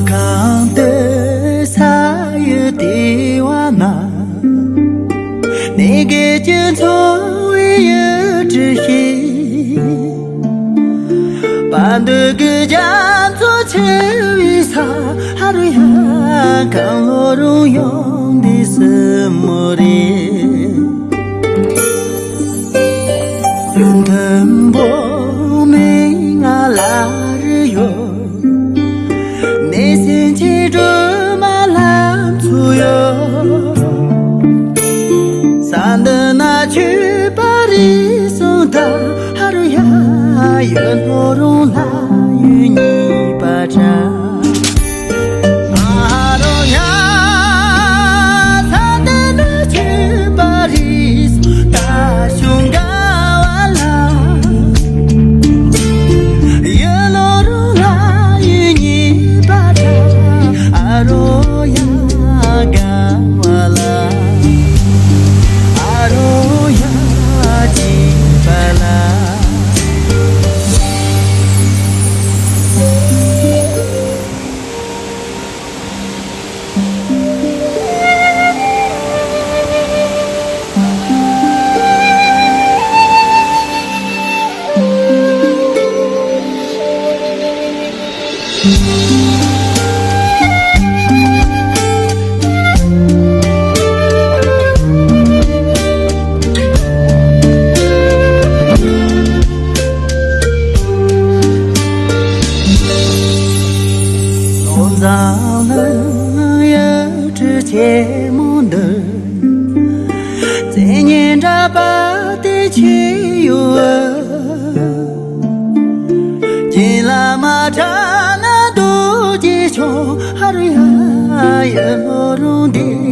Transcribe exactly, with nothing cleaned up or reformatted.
གང་འདོད་ས་ཡོད་དེ་བ་ན། གནས་བརྒྱད་ཀྱི་འཚོ་བའི་ཡུལ་གྲུ་ཞིག་པ་འདོད་ཀྱི་རྒྱ་མཚོ་ཆེ་བའི་ས་ཧ་རུ་ཡ། གང་ལོ་རུང་ཡོང་དེ་སྲིན་མོ་རེད། མཐུན་པོ་མིང་ང་ལ་རུ་ཡོད། ནས་སེམས་ཀྱི་སྒྲོལ་མ་ལམ་ཚུགས་ཡོད། ས་འདི་ན་ཆོས་པ་རིགས་གསུམ་དང་ཧ་རུ་ཡ། ཡོད་ནོ་རུང་ལ་ཡོད་གཉིས་པ་འདྲ། ཨ་རོ་ཡ། ས་འདི་ན་ཆོས་པ་རིགས་གསུམ་དང་ཤུང་ག་བ་ལ། ཡོད་ནོ་རུང་ལ་ཡོད་གཉིས་པ་འདྲ། ཨ་རོ་ཡ་ག་བ་ལ། ཨ་རོ་ཡ་གཅིག་པ་ལ། ལོ་ཟླ་ལ་ཡ་གྲི་ཆེན་མོ་འདི། མཚན་སྙན་འདྲ་པ་དེ་ཆེ་ཡོད། ཀྱེ་བླ་མ་དྲག་ན་རྡོ་རྗེ་ཆོ་ཧ་རུ་ཡ། ཡ་ལོ་རུང་འདི་